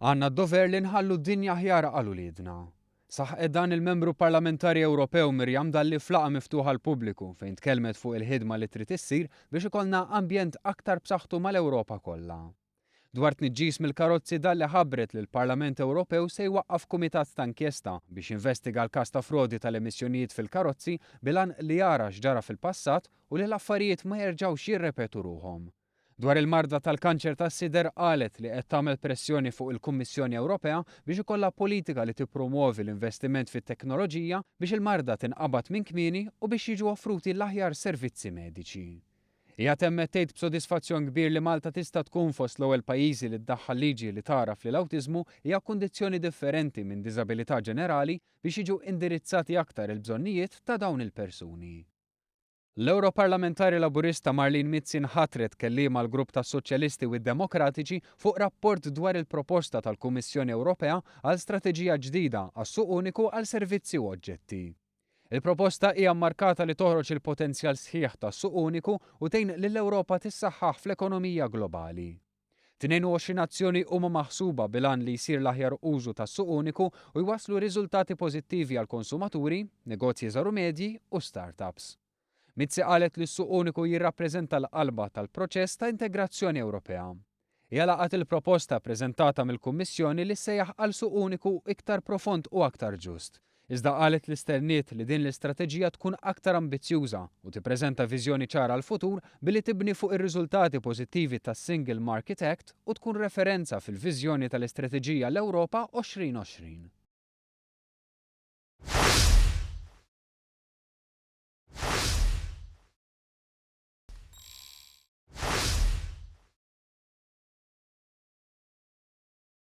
Għandna d-dover li nħallu dinja aħjar għal uliedna. Saħqet dan il-Membru Parlamentari Ewropew Miriam Dalli f'laqgħa miftuħa għall-pubbliku fejn tkellmet fuq il-ħidma li trid issir biex ikollna ambjent aktar b'saħħtu mal-Ewropa kollha. Dwar tniġġis mill-karozzi Dalli ħabbret li l-Parlament Ewropew se jwaqqaf kumitat ta' inkjesta biex jinvestiga l-każ ta' frodi tal-emissjonijiet fil-karozzi bil-għan li jara x'ġara fil-passat u li l-affarijiet ma jerġgħux jirrepetu ruħhom. Dwar il-marda tal-kanċer tas-sider qalet li qed tagħmel pressjoni fuq il-Kummissjoni Ewropea biex ikollha politika li tippromwovi l-investiment fit-teknoloġija biex il-marda tinqabad minn kmieni u biex jiġu offruti l-aħjar servizzi mediċi. Hija temmet tgħid b'sodisfazzjon kbir li Malta tista' tkun fost l-ewwel pajjiżi li ddaħħal liġi li tagħraf li l-awtiżmu hija kundizzjoni differenti minn diżabilità ġenerali biex jiġu indirizzati aktar il-bżonnijiet ta' dawn il-persuni. L-Ewroparlamentari Laburista Marlene Mizzi nħatret kelliema għall-Grupp tas-Soċjalisti u d-Demokratiċi fuq rapport dwar il-proposta tal-Kummissjoni Ewropea għal strateġija ġdida għas-suq uniku għal servizzi u oġġetti. Il-proposta hija mmarkata li toħroġ il-potenzjal sħiħ tas-suq uniku u tgħin lill-Ewropa tissaħħaħ fl-ekonomija globali. 22 azzjoni huma maħsuba bil-għan li jsir l-aħjar użu tas-suq uniku u jwasslu riżultati pożittivi għall-konsumaturi, negozji żgħar u medji u startups. Mizzi qalet li s-suq uniku jirrappreżenta l-qalba tal-proċess ta' integrazzjoni Ewropea. Hija laqgħet il-proposta ppreżentata mill-Kummissjoni li ssejjaħ għal suq uniku iktar profond u aktar ġust. Iżda qalet li stenniet li din l-istrateġija tkun aktar ambizzjuża u tippreżenta viżjoni ċara għall-futur billi tibni fuq ir-riżultati pożittivi tas-Single Market Act u tkun referenza fil-viżjoni tal-Istrateġija l-Ewropa 2020.